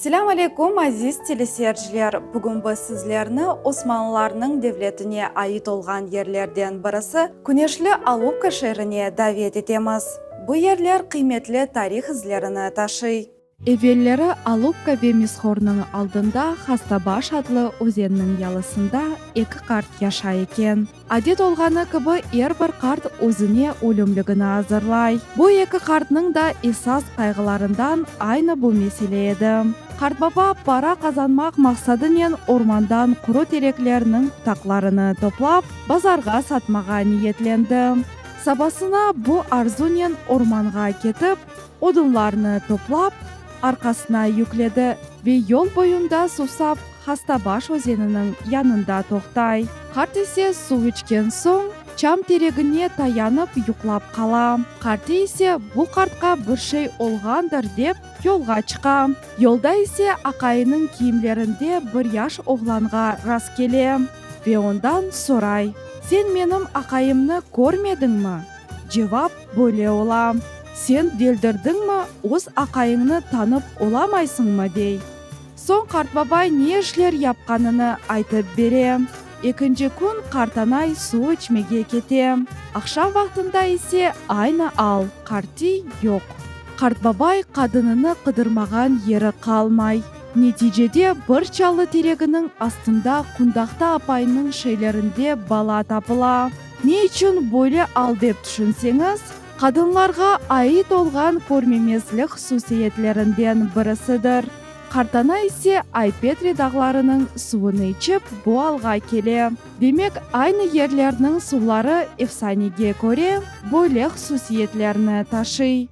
Selâm aleyküm, aziz teleseyirciler! Bugün biz sizlerni Osmanlılarnıñ devletine ait olğan yerlerden birisi, küneşli Alupka şeerine davet etemiz. Bu yerler qıymetli tarih izlerini taşıy. Evelleri Alupka ve Mishornıñ aldında Hastabaş adlı özenniñ yalısında eki qart yaşay eken. Adet olğanı kibi, er bir qart özüne ölümligini azırlay. Bu eki qartnıñ da esas qayğılarından aynı bu mesele edi. Qartbaba para qazanmaq maqsadınen ormandan quru tereklerniñ pıtaqlarını toplap, bazarğa satmağa niyetlendi. Sabasına bu arzunen ormanğa ketip, Odunlarnı toplap, arqasına yükledi ve yol boyunda suvsap Hastabaş özeniniñ yanında toqtay. Qart ise suv içken soñ, çam teregine tayanıp yuqlap qala. Qartiy ise bu qartqa bir şey olğandır dep, yolğa çıqa. Yolda ise aqayınıñ kiyimlerinde bir yaş oğlanğa rastkele ve ondan soray, Sen menim aqayımnı körmediñmi? Cevap böyle ola, Sen deldirdiñmi, öz aqayıñnı tanıp olamaysıñmı? dey. Soñ qartbabay ne işler yapqanını aytıp bere. Ekinci kün qartanay suv içmege kete. Aqşam vaqtında ise aynı al, qartiy yoq. Qartbabay qadınını qıdırmağan yeri qalmay. Neticede bir çalı tereginiñ astında qundaqta apayınıñ şeylerinde bala tapıla. Ne içün böyle al dep tüşünseñiz, qadınlarğa ait olğan körmemezlik hususiyetlerinden birisidir. Qartana ise Ay-Petri dağlarınıñ suvunı içip bu alğa kele. Demek, aynı yerlerniñ suvları, efsanege köre, böyle hususiyetlerni taşıy.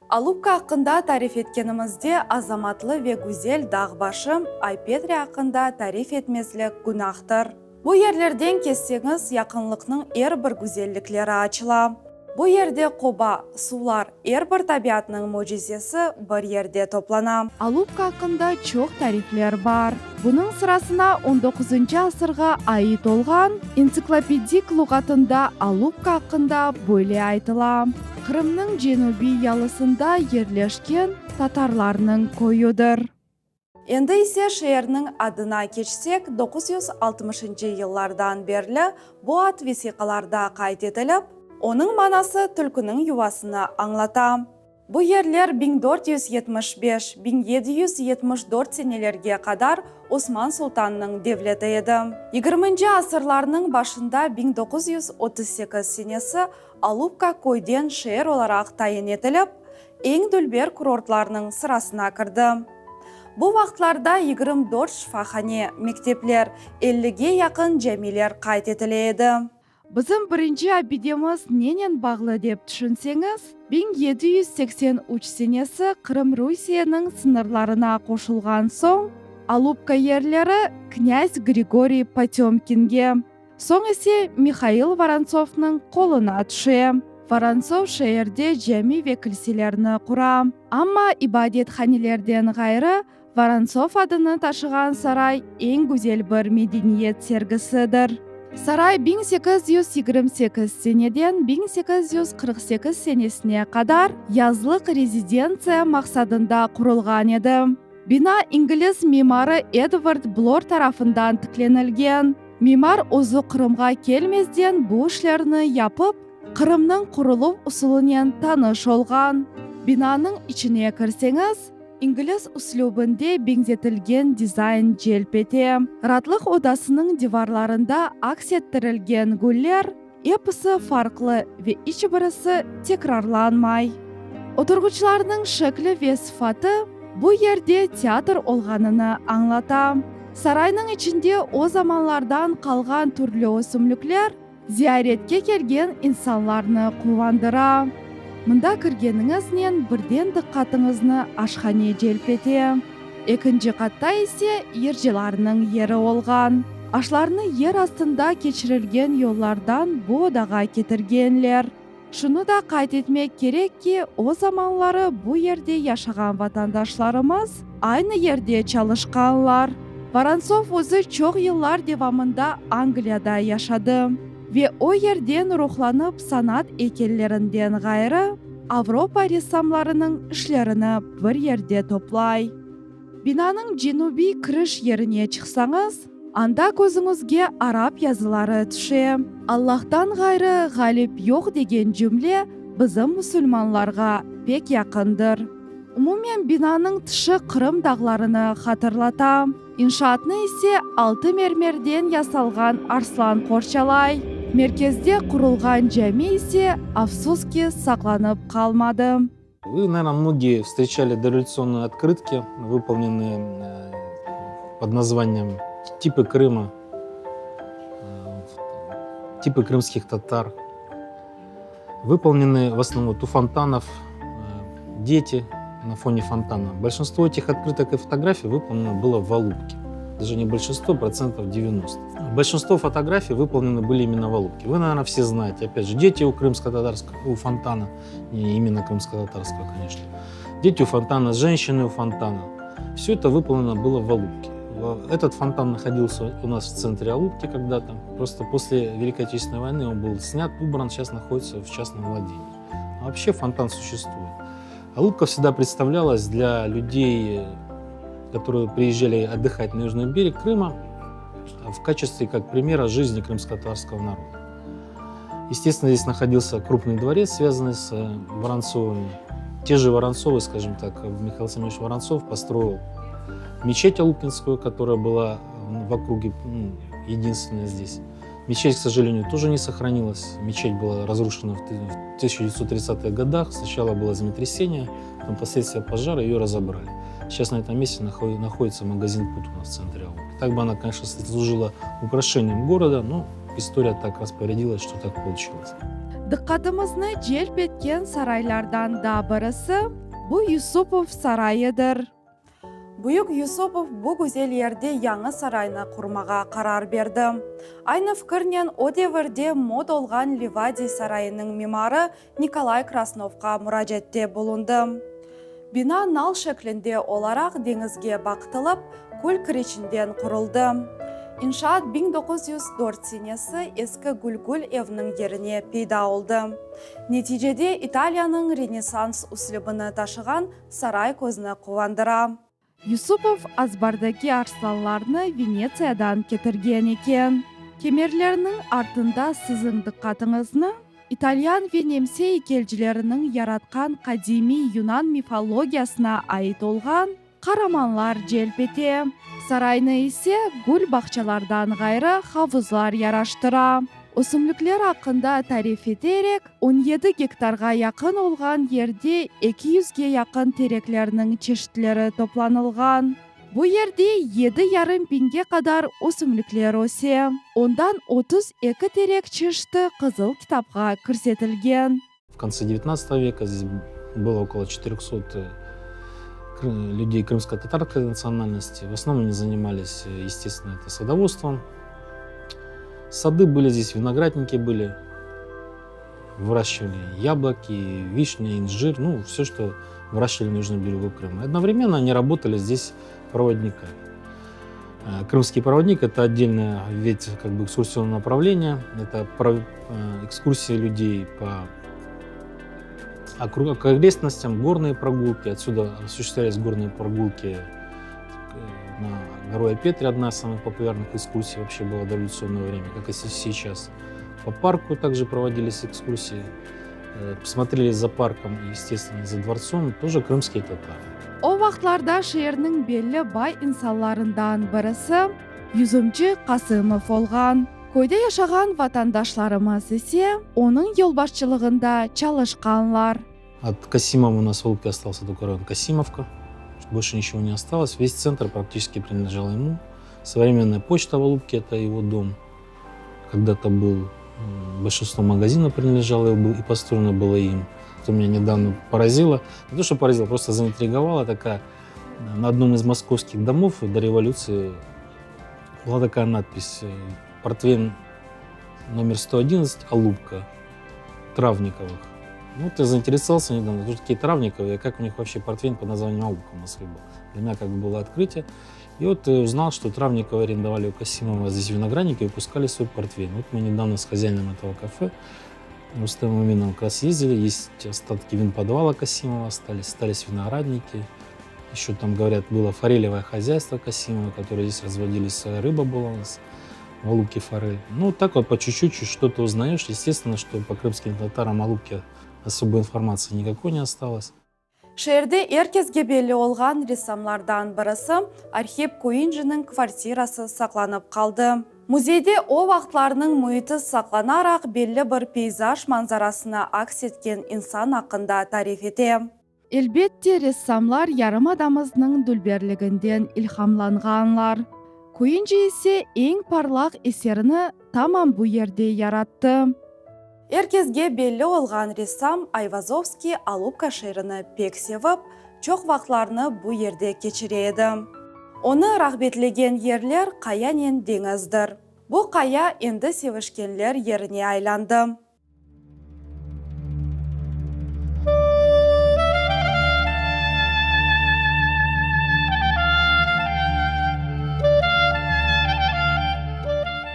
Alupka aqqında tarif etkenimizde azamatlı ve güzel dağ başı Ay-Petri aqqında tarif etmezlik günahtır. Bu yerlerden kezseñiz yaqınlıqnıñ er bir güzellikleri açıla. Bu yerde qoba, suvlar, er bir tabiatnıñ mücizesi bir yerde toplana. Alupka aqqında çoq tarifler bar. Bunıñ sırasına on doquzıncı asırğa ait olğan Ensiklopedik luğatında Alupka aqqında böyle aytıla, Qırımnıñ cenübiy yalısında yerleşken tatarlarnıñ köyüdir. Endi ise şeerniñ adına keçsek, 960-ncı yıllardan berli bu ad vesiqalarda qayd etilip, onıñ manası tülküniñ yuvasını añlata. Bu yerler 1475, 1774 senelerge qadar Osman sultannıñ devleti edi. Yigirminci asırlarnıñ başında 1938 senesi Alupka köyden şeer olaraq tayin etilip, eñ dülber kurortlarnıñ sırasına kirdi. Bu vaqıtlarda 24 şifahane, mektepler, ellige yaqın camiler qayd etile edi. Bizim birinci abidemiz nenen bağlı dep tüşünseñiz, 1783 senesi Qırım Rusiyeniñ sıñırlarına qoşulğan soñ, Alupka yerleri knâz Grigoriy Potömkinge, soñ ise Mihail Vorontsovnıñ qoluna tüşe. Vorontsov şeerde cami ve kilselerni qura, amma ibadethanelerden ğayrı, Vorontsov adını taşığan saray eñ güzel bir medeniyet sergisidir. Saray 1828 seneden 1848 senesine qadar yazlıq rezidentsiya maqsadında qurulğan edi. Bina ingliz mimarı Edvard Blor tarafından tiklenilgen. Mimar özü Qırımğa kelmezden bu işlerni yapıp, Qırımnıñ quruluv usulınen tanış olğan. Binanıñ içine kirseñiz, İngliz üslübinde beñzetilgen dizayn celp ete. Ratlıq odasınıñ divarlarında aks ettirilgen güller episi farqlı ve iç birisi tekrarlanmay. Oturğıçlarnıñ şekli ve sıfatı bu yerde teatr olğanını añlata. Saraynıñ içinde o zamanlardan qalğan türlü ösümlikler Ziyaretke kelgen insanlarnı quvandıra. Mında kirgeniñiznen birden diqqatıñıznı aşhane celp ete. Ekinci qatta ise yırcılarnıñ yeri olğan. Aşlarnı yer astında keçirilgen yollardan bu odağa ketirgenler. Şunı da qayd etmek kerek ki, o zamanları bu yerde yaşağan vatandaşlarımız aynı yerde çalışqanlar. Vorontsov özü çoq yıllar devamında Angliyada yaşadı ve o yerden ruhlanıp sanat eykellerinden ğayrı, Avropa ressamlarınıñ işlerini bir yerde toplay. Binanıñ cenübiy kiriş yerine çıqsañız, anda közüñizge arap yazıları tüşe. Allahtan ğayrı ğalip yoq degen cümle bizim musulmanlarğa pek yaqındır. Umumen binanıñ tışı Qırım dağlarını hatırlata. İnşaatnı ise altı mermerden yasalğan arslan qorçalay. Merkezde qurulğan cami ise, afsus ki, saqlanıp qalmadı. Вы, наверное, многие встречали дореволюционные открытки, выполненные под названием «Типы Крыма», «Типы крымских татар». Выполнены в основном у фонтанов дети на фоне фонтана. Большинство этих открыток и фотографий выполнено было в Алупке. Даже не большинство, процентов 90. Большинство фотографий выполнены были именно в Алупке. Вы, наверное, все знаете. Опять же, дети у крымско-татарского, у фонтана, не именно крымско-татарского, конечно. Дети у фонтана, женщины у фонтана. Все это выполнено было в Алупке. Этот фонтан находился у нас в центре Алупки когда-то. Просто после Великой Отечественной войны он был снят, убран, сейчас находится в частном владении. А вообще фонтан существует. Алупка всегда представлялась для людей, которые приезжали отдыхать на южный берег Крыма, в качестве как примера жизни крымско-татарского народа. Естественно, здесь находился крупный дворец, связанный с Воронцовыми. Те же Воронцовы, скажем так, Михаил Семенович Воронцов построил мечеть Алупкинскую, которая была в округе, ну, единственная здесь. Мечеть, к сожалению, тоже не сохранилась. Мечеть была разрушена в 1930-х годах. Сначала было землетрясение, потом последствия пожара, ее разобрали. Сейчас на этом месте находится магазин «Пут» у нас в центре Алупки. Так бы она, конечно, служила украшением города, но история так распорядилась, что так получилось. Diqqatımıznı celp etken saraylardan da birisi bu Yusupov sarayıdır. Büyük Yusupov bu güzel yerde yañı saraynı qurmağa qarar berdi. Aynı fikirnen o devirde mod olğan Livadiy sarayınıñ mimarı Nikolay Krasnovqa muracaatte bulundı. Bina nal şeklinde olaraq deñizge baqtılıp, kül kireçinden quruldı. İnşaat 1904 senesi eski Gülgül evniñ yerine peyda oldı. Neticede İtaliyanıñ Renessans üslübini taşığan saray közni quvandıra. Yusupov azbardaki arslanlarnı Venetsiyadan ketirgen eken. Kemerlerniñ artında siziñ diqqatıñıznı italyan ve nemse eykelcileriniñ yaratqan qadimiy yunan mifologiyasına ait olğan qaramanlar celp ete. Saraynı ise gül bağçalardan ğayrı havuzlar yaraştıra. Ösümlikler aqqında tarif eterek, 17 gektarğa yaqın olğan yerde eki yüzge yaqın tereklerniñ çeşitleri toplanılğan. Bu yerde yedi yarım biñge qadar ösümlikler öse, ondan 32 terek çeşiti Qızıl kitapqa kirsetilgen. В конце XIX века здесь было около 400 людей крымско-татарской национальности. В основном они занимались, естественно, это садоводством. Сады были здесь, виноградники были, выращивали яблоки, вишни, инжир, ну, все, что выращивали на южном берегу Крыма. Одновременно они работали здесь проводниками. Крымский проводник – это отдельная ветвь как бы, экскурсионного направления. Это экскурсии людей по окрестностям, горные прогулки. Отсюда осуществлялись горные прогулки на гору Ай-Петри, одна из самых популярных экскурсий вообще была в дореволюционное время, как и сейчас. По парку также проводились экскурсии. Посмотрели за парком и, естественно, за дворцом, тоже крымские татары. O vaqıtlarda şeerniñ belli bay insanlarından birisi Yüzümci Qasımov olğan. Köyde yaşağan vatandaşlarımız ise onıñ yolbaşçılığında çalışqanlar. От Касимова у нас в Алупке остался только район Касимовка. Больше ничего не осталось. Весь центр практически принадлежал ему. Современная почта в Алупке – это его дом. Когда-то был, большинство магазинов принадлежало ему и построено было им. Что меня недавно поразило, не то что поразило, просто заинтриговало, такая, на одном из московских домов до революции была такая надпись «Портвейн номер 111, Алупка, Травниковых». Ну, вот я заинтересовался недавно, кто такие Травниковы, как у них вообще портвейн под названием Алупка в Москве был. Для меня как бы было открытие. И вот узнал, что Травниковы арендовали у Касимова здесь виноградники и выпускали свой портвейн. Вот мы недавно с хозяином этого кафе, Рустемом Эминовым, как раз ездили, есть остатки винподвала Касимова остались, остались виноградники. Еще там, говорят, было форелевое хозяйство Касимова, которое здесь разводились, рыба была у нас, в Алупке форель. Ну, так вот по чуть-чуть что-то узнаешь. Естественно, что по крымским татарам Алупке особой информации никакой не осталось. Şeerde er kesge belli olğan ressamlardan birisi Arhip Kuinciniñ kvartirası saqlanıp qaldı. Müzeyde o vaqıtlarnıñ müiti saqlanaraq belli bir peyzaj manzarasını aks etken insan aqqında tarif ete. Elbette, ressamlar yarımadamıznıñ dülberliginden ilhamlanğanlar. Kuinci ise eñ parlaq eserini tamam bu yerde yarattı. Er kesge belli olğan ressam Ayvazovskiy Alupka şeerini pek sevip, çoq vaqıtlarını bu yerde keçire edi. Onı rağbetlegen yerler qayanen deñizdir. Bu qaya endi sevişkenler yerine aylandı.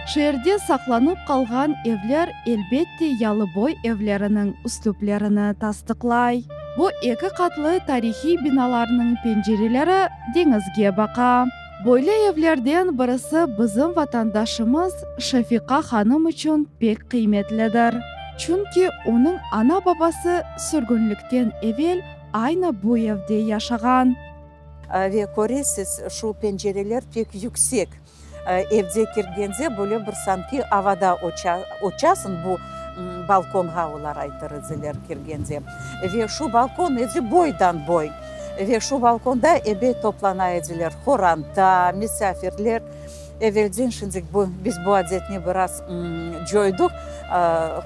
Şeerde saqlanıp qalğan evler, elbette, yalıboy evleriniñ üslüplerini tasdıqlay. Bu eki qatlı tarihiy binalarnıñ pencereleri deñizge baqa. Böyle evlerden birisi bizim vatandaşımız Şefiqa hanım içün pek qıymetlidir. Çünki onıñ ana-babası sürgünlikten evel aynı bu evde yaşağan. Ve köresiz, şu pencereler pek yüksek. Evde kirgende böyle bir sanki avada uçasıñ, bu balkonğa olar aytır ediler kirgende. Ve şu balkon edi boydan boy. Ve şu balkonda ebet toplana ediler qoranta, misafirler. Evelden şimdik bu biz bu adetni biraz coyduq.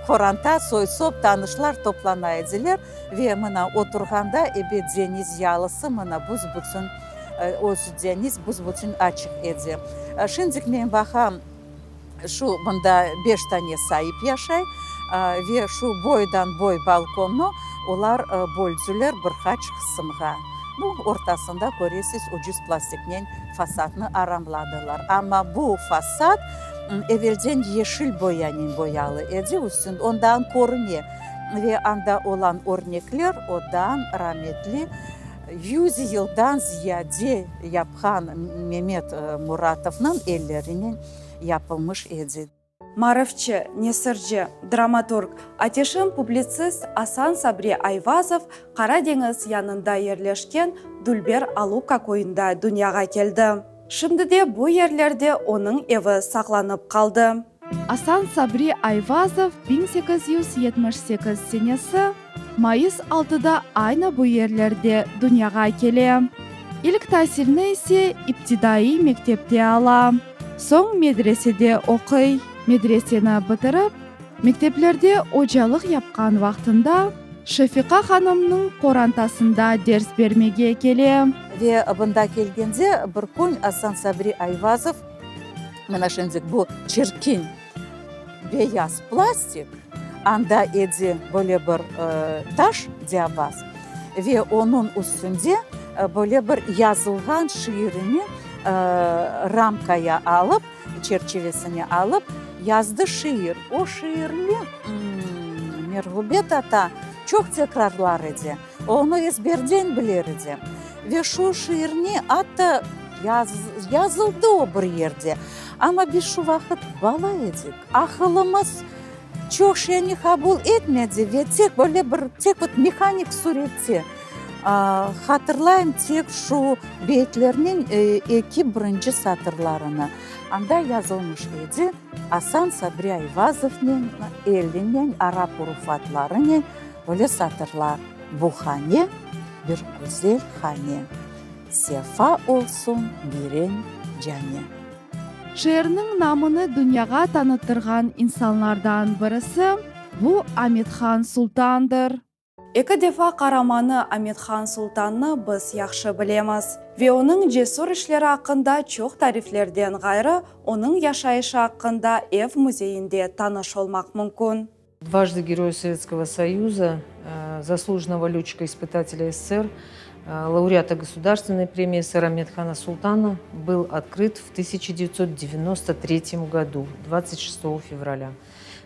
Qoranta, soy-sop, tanışlar toplana ediler ve mına oturğanda ebet deñiz yalısı mına büs-bütün öz deñiz büs-bütün açıq edi. Şimdik men baqam, şu mında beş tane saip yaşay ve şu boydan-boy balkonnı olar böldüler bir qaç qısımğa. Nu, ortasında köresiz ucuz plastiknen fasadnı aramladılar. Amma bu fasad evelden yeşil boyanen boyalı edi, üstün ondan körüne ve anda olan örnekler odan rametli Yüz yıldan ziyade yapqan Memet Muratovnıñ ellerinen yapılmış edi. Marifçi, nesirci, dramaturg, ateşin publitsist Asan Sabri Ayvazov Qara deñiz yanında yerleşken Dülber Alupka köyünde dünyağa keldi. Şimdi de bu yerlerde onıñ evi saqlanıp qaldı. Asan Sabri Ayvazov 1878 senesi mayıs altıda aynı bu yerlerde dünyağa kele. İlk tasilni ise iptidaiy mektepte ala. Soñ medresede oquy. Medreseni bitirip, mekteplerde ocalıq yapqan vaqtında Şefiqa hanımnıñ qorantasında ders bermege kele. Ve bunda kelgende bir kün Asan Sabri Ayvazov, mına şimdik bu çirkin beyaz plastik, anda edi böyle bir taş diabaz ve onıñ üstünde böyle bir yazılğan şiirini ramkaya alıp, çerçivesine alıp, yazdı şiir. O şiirni Merğubet ata çoq tekrarlar edi, onı ezberden biler edi. Ve şu şiirni atta yazıldı o bir yerde, amma biz şu vaqıt bala edik, aqılımız çoq şeyni qabul etmedi ve tek böyle bir tek vot mehanik surette hatırlayım tek şu beytlerniñ eki birinci satırlarını. Anda yazılmış edi, Asan Sabri Ayvazovnıñ elinen arap urufatlarınen böyle satırlar, Bu hane bir güzel hane, Sefa olsun giren cane. Şeerniñ namını dünyağa tanıttırğan insanlardan birisi bu Amet-Han Sultandır. Eki defa qaramanı Amet-Han Sultannı biz yahşı bilemiz ve onıñ cesür işleri aqqında çoq tariflerden ğayrı, onıñ yaşayışı aqqında ev müzeyinde tanış olmaq mümkün. Dvajdı Geroy Sovetskogo Soyuza, zaslujenogo lötçika-ispıtatelya SSR. лауреата Государственной премии СССР Амет-Хана Султана, был открыт в 1993 году, 26 февраля.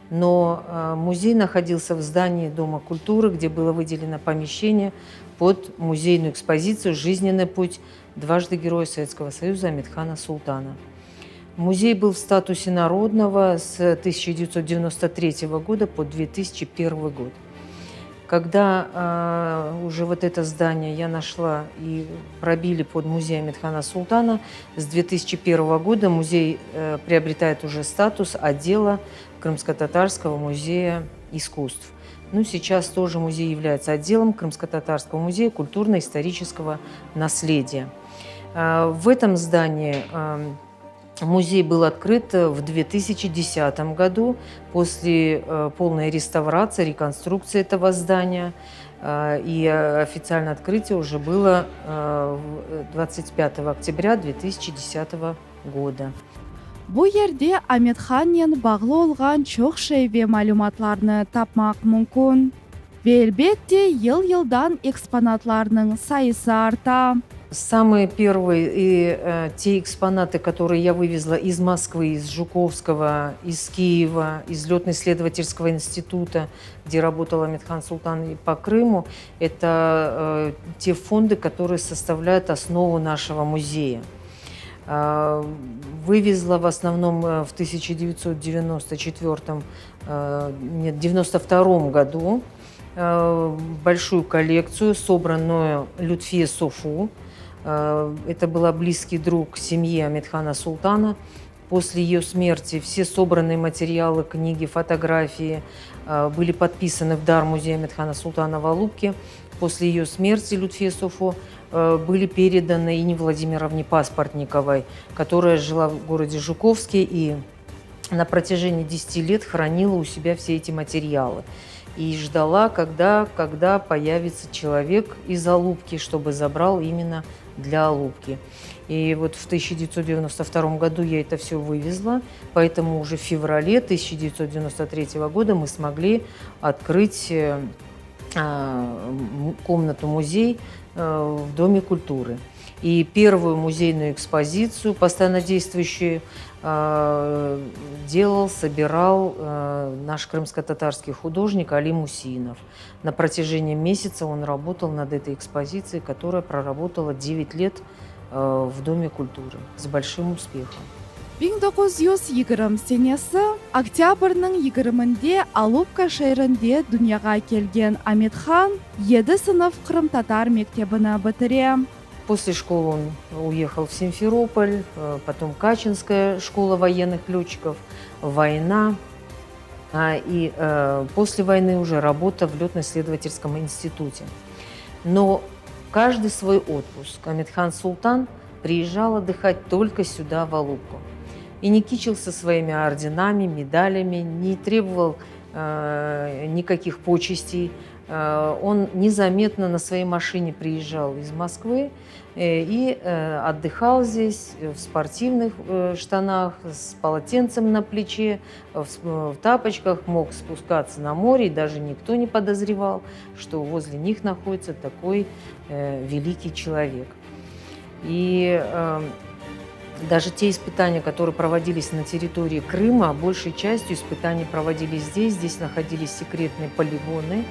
Но э, музей находился в здании Дома культуры, где было выделено помещение под музейную экспозицию «Жизненный путь дважды Героя Советского Союза Амет-Хана Султана». Музей был в статусе народного с 1993 года по 2001 год. Когда э, уже вот это здание я нашла и пробили под музей Амет-Хана Султана, с 2001 года музей э, приобретает уже статус отдела Крымско-Татарского музея искусств. Ну, сейчас тоже музей является отделом Крымско-Татарского музея культурно-исторического наследия. Э, в этом здании э, Музей был открыт в 2010 году после э, полной реставрации, реконструкции этого здания. Э, и официальное открытие уже было 25 э, октября 2010 года. Bu yerde Amethannen bağlı olğan çoq şey ve malümatlarnı tapmaq mümkün. Ve elbette yıl-yıldan eksponatlarnıñ sayısı arta. Самые первые и э, те экспонаты, которые я вывезла из Москвы, из Жуковского, из Киева, из Летно-исследовательского института, где работал Амет-Хан Султан и по Крыму, это э, те фонды, которые составляют основу нашего музея. Э, вывезла в основном э, в 1994, э, нет, 92 году э, большую коллекцию, собранную Лютфие Софу. Э, это была близкий друг семьи Амет-Хана Султана. После ее смерти все собранные материалы, книги, фотографии э, были подписаны в дар музея Амет-Хана Султана в Алупке. После ее смерти Лютфие Софу э, были переданы Инне Владимировне Паспортниковой, которая жила в городе Жуковске и на протяжении 10 лет хранила у себя все эти материалы. И ждала, когда, когда появится человек из Алупки, чтобы забрал именно для Алупки. И вот в 1992 году я это все вывезла, поэтому уже в феврале 1993 года мы смогли открыть э, а, комнату-музей э, в Доме культуры. И первую музейную экспозицию, постоянно действующую, э, делал, собирал наш крымско-татарский художник Али Мусинов. На протяжении месяца он работал над этой экспозицией, которая проработала 9 лет в Доме культуры с большим успехом. 1920 senesi oktâbrniñ yigirminde Alupka şeerinde dünyağa kelgen Amethan yedi sınıf qırımtatar mektebini bitire. После школы он уехал в Симферополь, э, потом Качинская школа военных летчиков, война. А, и э, после войны уже работа в летно-исследовательском институте. Но каждый свой отпуск Амет-Хан Султан приезжал отдыхать только сюда, в Алупку. И не кичился своими орденами, медалями, не требовал э, никаких почестей. Э, он незаметно на своей машине приезжал из Москвы э, и э, отдыхал здесь в спортивных штанах, с полотенцем на плече, в тапочках, мог спускаться на море, и даже никто не подозревал, что возле них находится такой великий человек. И даже те испытания, которые проводились на территории Крыма, большей частью испытаний проводились здесь. Здесь находились секретные полигоны.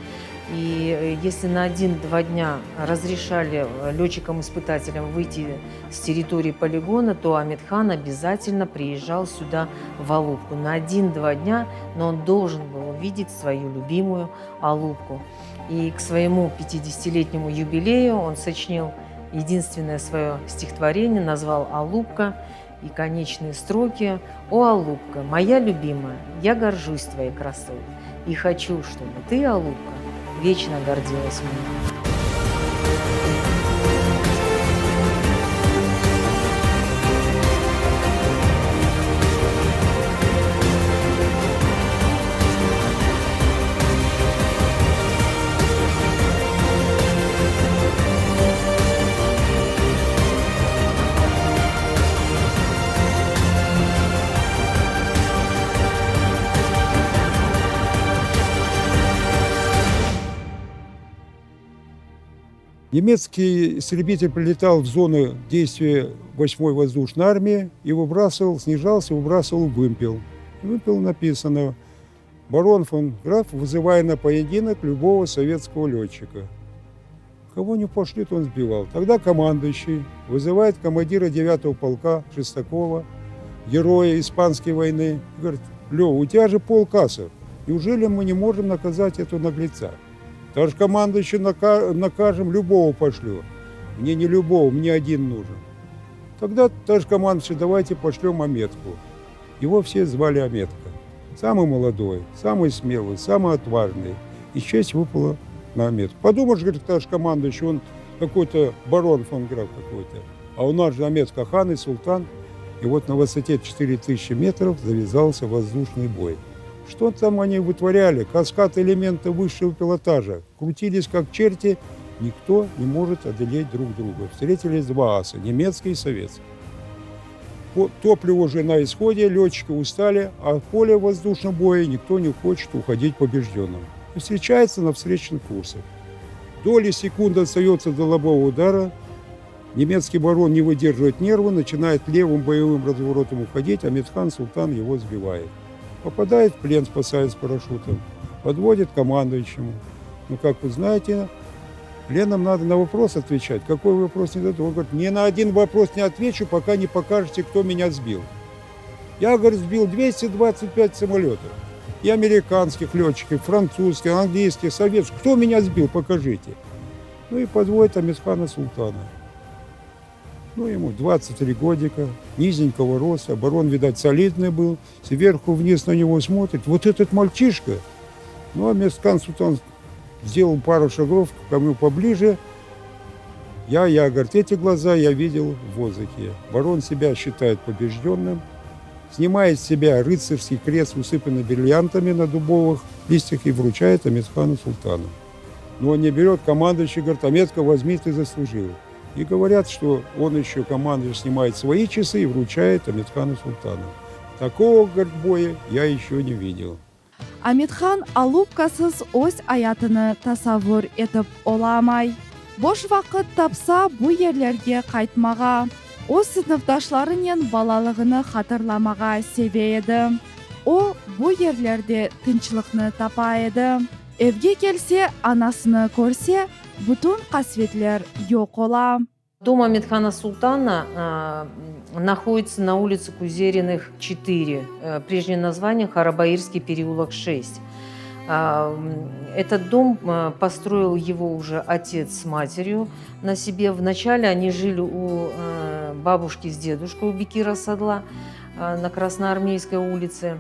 И э, если на один-два дня разрешали э, летчикам-испытателям выйти с территории полигона, то Амет-Хан обязательно приезжал сюда в Алупку на один-два дня, но он должен был увидеть свою любимую Алупку. И к своему 50-летнему юбилею он сочинил единственное свое стихотворение, назвал «Алупка» и конечные строки «О, Алупка, моя любимая, я горжусь твоей красой и хочу, чтобы ты, Алупка, вечно гордилась мной». Немецкий истребитель прилетал в зону действия 8-й воздушной армии и выбрасывал, снижался, выбрасывал вымпел. Вымпел написано «Барон фон Граф, вызывая на поединок любого советского летчика». Кого не пошлют, он сбивал. Тогда командующий вызывает командира 9-го полка Шестакова, героя Испанской войны, говорит, Лева, у тебя же полк асов. Неужели мы не можем наказать этого наглеца? Товарищ командующий, накажем, любого пошлю. Мне не любого, мне один нужен. Тогда, товарищ командующий, давайте пошлем Аметку. Его все звали Аметка. Самый молодой, самый смелый, самый отважный. И честь выпала на Аметку. Подумаешь, говорит, товарищ командующий, он какой-то барон фон Граф какой-то. А у нас же Аметка хан и султан. И вот на высоте 4000 метров завязался воздушный бой. Что там они вытворяли? Каскад элементов высшего пилотажа. Крутились как черти, никто не может одолеть друг друга. Встретились два аса, немецкий и советский. Топливо уже на исходе, летчики устали, а в поле воздушного боя никто не хочет уходить побежденным. И встречаются на встречных курсах. Доли секунды остается до лобового удара. Немецкий барон не выдерживает нервы, начинает левым боевым разворотом уходить, Амет-Хан Султан его сбивает. Попадает в плен, спасаясь парашютом, подводит командующему. Ну, как вы знаете, пленным надо на вопрос отвечать. Какой вопрос не дадут? Он говорит, ни на один вопрос не отвечу, пока не покажете, кто меня сбил. Я, говорит, сбил 225 самолетов. И американских летчиков, и французских, английских, советских. Кто меня сбил, покажите. Ну и подводит Амет-Хана Султана. Ну, ему 23 годика, низенького роста, барон, видать, солидный был, сверху вниз на него смотрит. Вот этот мальчишка. Ну, Амет-Хан Султан сделал пару шагов ко мне поближе. Я, я, говорит, эти глаза я видел в воздухе. Барон себя считает побежденным, снимает с себя рыцарский крест, усыпанный бриллиантами на дубовых листьях, и вручает Амет-Хану Султану. Но он не берет, командующий говорит, Аметка, возьми, ты заслужил. И говорят, что он еще командующий снимает свои часы и вручает Амет-Хану Султану. Такого, говорит, боя я еще не видел. Amethan Alupkasız öz ayatını tasavvur etip olamay. Boş vaqıt tapsa, bu yerlerge qaytmağa, öz sınıfdaşlarınen balalığını hatırlamağa seve edi. O, bu yerlerde tınçlıqnı tapa edi. Evge kelse, anasını körse, bütün qasvetler yoq ola. Дом Аметхана Султана находится на улице Кузериных, 4. Прежнее название Харабаирский переулок, 6. Этот дом построил его уже отец с матерью на себе. Вначале они жили у бабушки с дедушкой, у Бекира Садла на Красноармейской улице.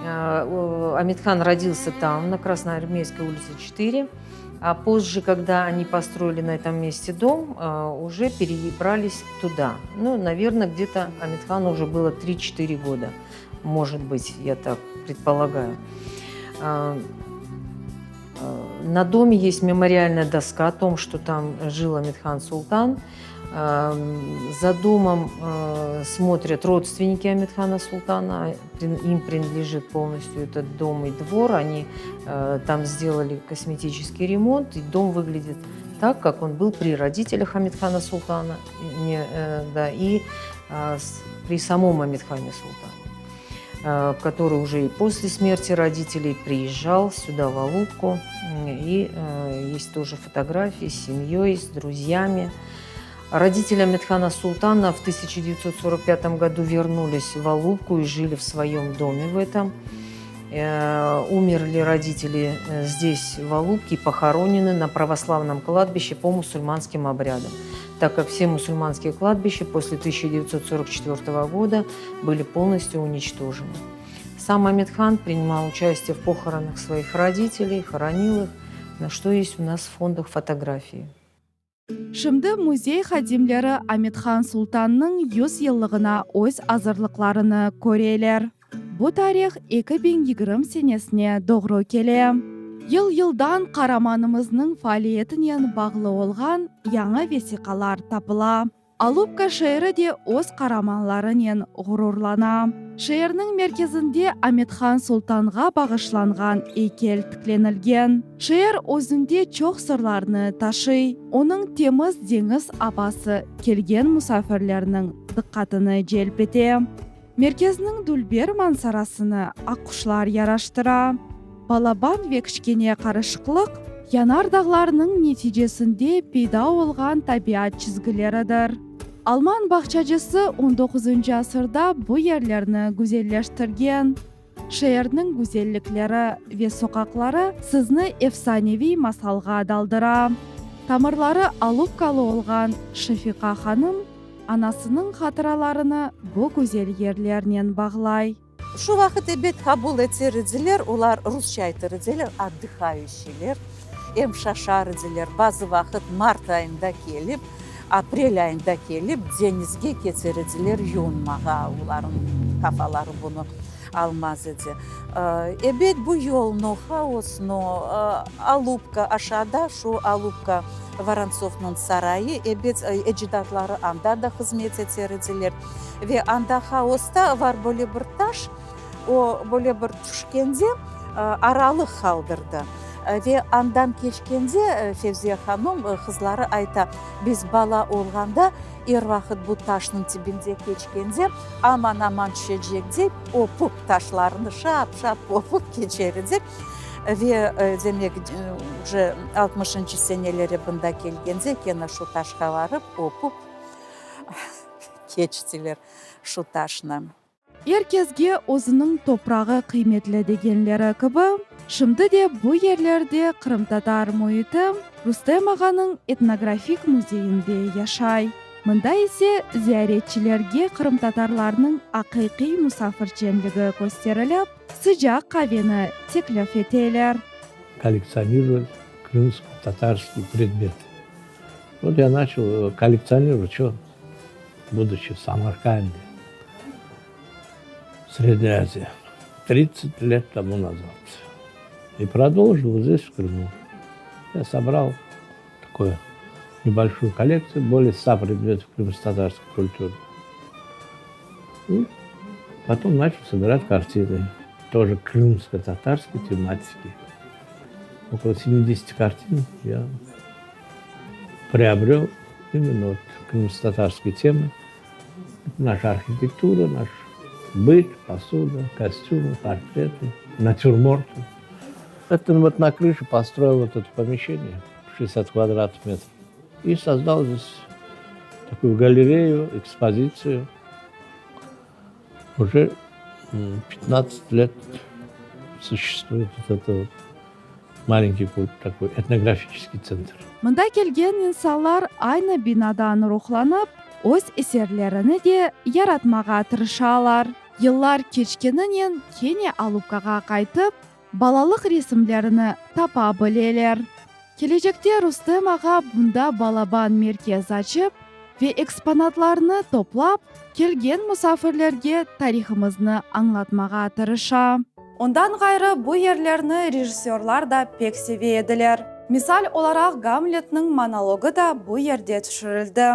Аметхан родился там, на Красноармейской улице 4. А позже, когда они построили на этом месте дом, уже перебрались туда. Ну, наверное, где-то Аметхану уже было 3-4 года. Может быть, я так предполагаю. На доме есть мемориальная доска о том, что там жил Аметхан Султан. За домом смотрят родственники Аметхана Султана. Им принадлежит полностью этот дом и двор. Они там сделали косметический ремонт. И дом выглядит так, как он был при родителях Аметхана Султана, не, да, и при самом Аметхане Султане, который уже и после смерти родителей приезжал сюда, в Алупку. И есть тоже фотографии с семьей, с друзьями. Родители Аметхана Султана в 1945 году вернулись в Алупку и жили в своем доме в этом. Умерли родители здесь, в Алупке, и похоронены на православном кладбище по мусульманским обрядам, так как все мусульманские кладбища после 1944 года были полностью уничтожены. Сам Аметхан принимал участие в похоронах своих родителей, хоронил их, на что есть у нас в фондах фотографии. Şimdi müzey hadimleri Amethan Sultannıñ 100 yıllığına öz azırlıqlarını köreler. Bu tarih 2020 senesine doğru kele. Yıl yıldan qaramanımıznıñ faaliyetinen bağlı olğan yañı vesiqalar tapıla. Alupka şeeri de öz qaramanlarınen ğururlana. Şeerniñ merkezinde Amethan Sultanğa bağışlanğan eykel tiklenilgen. Şeer özünde çoq sırlarnı taşıy. Onıñ temiz deñiz avası kelgen musafirlerniñ diqqatını celp ete. Merkezniñ dülber manzarasını aqquşlar yaraştıra. Balaban ve kiçkene qarışıqlıq, yanardağlarnıñ neticesinde peyda olğan tabiat çizgileridir. Alman bağçacısı on doquzıncı asırda bu yerlerni güzelleştirgen. Şeerniñ güzellikleri ve soqaqları sizni efsaneviy masalğa daldıra. Tamırları alupkalı olğan Şefiqa hanım anasınıñ hatıralarını bu güzel yerlernen bağlay. Şu vaqıt ebet qabul eter ediler, olar rusça aytır ediler, otdıhayuşiyler, em şaşar ediler, bazı vaqıt mart ayında kelip, aprel ayında kelip, deñizge keter ediler yuvunmağa, olarnıñ qafaları bunı almaz edi. Ebet, bu yolnı, haosnı, Alupka, aşağıda şu Alupka, Vorontsovnıñ sarayı, ebet, ecdatları anda da hızmet eter ediler. Ve anda haosta var böyle bir taş, o böyle bir tüşkende aralıq qaldırdı. Ve andan keçkende Fevziye hanım qızları ayta, biz bala olğanda er vaqıt bu taşnıñ tibinde keçkende aman-aman tüşecek dep öpüp taşlarnı şap-şap öpüp keçer edik. Ve demek uje altmışıncı seneleri bunda kelgende kene şu taşqa varıp öpüp keçtiler şu taşnı. Er kesge özüniñ toprağı qıymetli degenleri kibi, şimdi de bu yerlerde qırımtatar müiti Rustem ağanıñ etnografik müzeyinde yaşay. Mında ise ziyaretçilerge qırımtatarlarnıñ aqiqiy musafirçenligi kösterilip, sıcaq qaveni teklif eteler. Kollektsionirovat krımsko-tatarskiy predmet. Vot ya načal kollektsionirovat, ço, buduçi v Samarkande, Srednaya Aziya, tridtsat let tomu nazad. I prodolžil zdes, v Krımu. Ya sobral takoye nebolşuyu kollektsiyu, bolее sta predmetov krımsko-tatarskoy kulturı. I potom načal sobirat kartiny, тоже krımsko-tatarskoy tematiki. Okolo semidesяti kartin ya priobryol imенно vot krımsko-tatarskoy temı. Naşa arhitektura, naş bıt, posuda, kostümı, portretı, natürmortı. Это вот на крыше построил вот это помещение, 60 kvadratных метров, и создал здесь такую галерею, экспозицию. Уже 15 лет существует вот это вот маленький такой этнографический центр. Mında kelgen insanlar aynı binadan ruhlanıp, öz eserlerini de yaratmağa tırışalar. Yıllar keçkeninen kene Alupkağa qaytıp, balalıq resimlerini tapa bileler. Kelecekte Rustem ağa bunda balaban merkez açıp ve eksponatlarnı toplap, kelgen musafirlerge tarihımıznı añlatmağa tırışa. Ondan ğayrı bu yerlerni rejissörlar da pek seve ediler. Misal olaraq Gamletniñ monologı da bu yerde tüşürildi.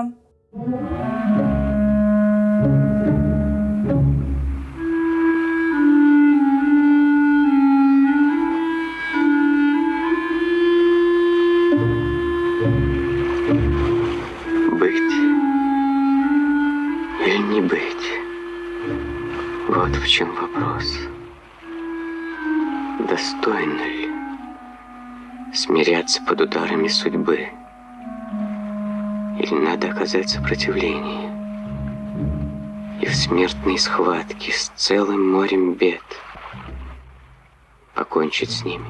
Bıt ili ne bıt, vot v çem vopros. Dostojno li smirâtsâ pod udarami sudbı ili nado okazat soprotivleniye i v smertnoy shvatke s tselım morem bed pokonçit s nimi?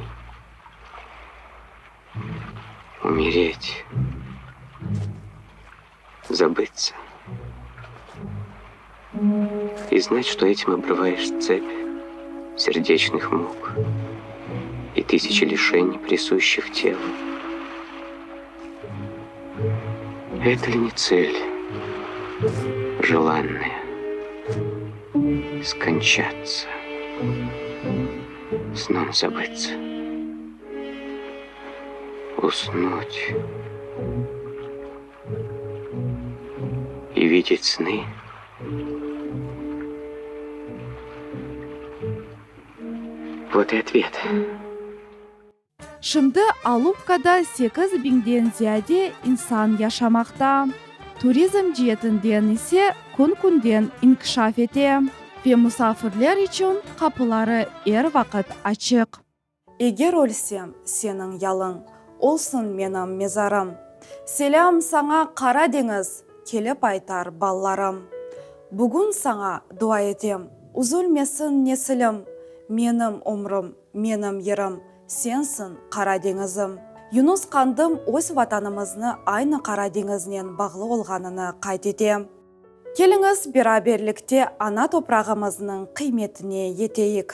Umiret, zabıtsâ i znat, çto etim obrıvayeş tsep serdeçnıh muk i tısyaçi lişeniy, prisuşih telu. Eto li ne tsel jelannaya skonçatsâ, snom zabıtsâ, usnut? И видеть сны. Вот и ответ. Şimdi Alupkada 8000-den ziyade insan yaşamaqta. Turizm ceetinden ise kün-künden inkişaf ete ve musafirler içün qapıları er vaqıt açıq. Eger ölsem, seniñ yalıñ olsun menim mezarım. Selâm saña, Qara deñiz, kelip aytar ballarım. Bugün saña dua etem, üzülmesin nesilim, menim ömrüm, menim yırım, sensiñ, Qara deñizim. Yunus Qandım öz Vatanımıznı aynı Qara deñiznen bağlı olğanını qayd ete. Keliñiz, beraberlikte ana toprağımıznıñ qıymetine yeteyik.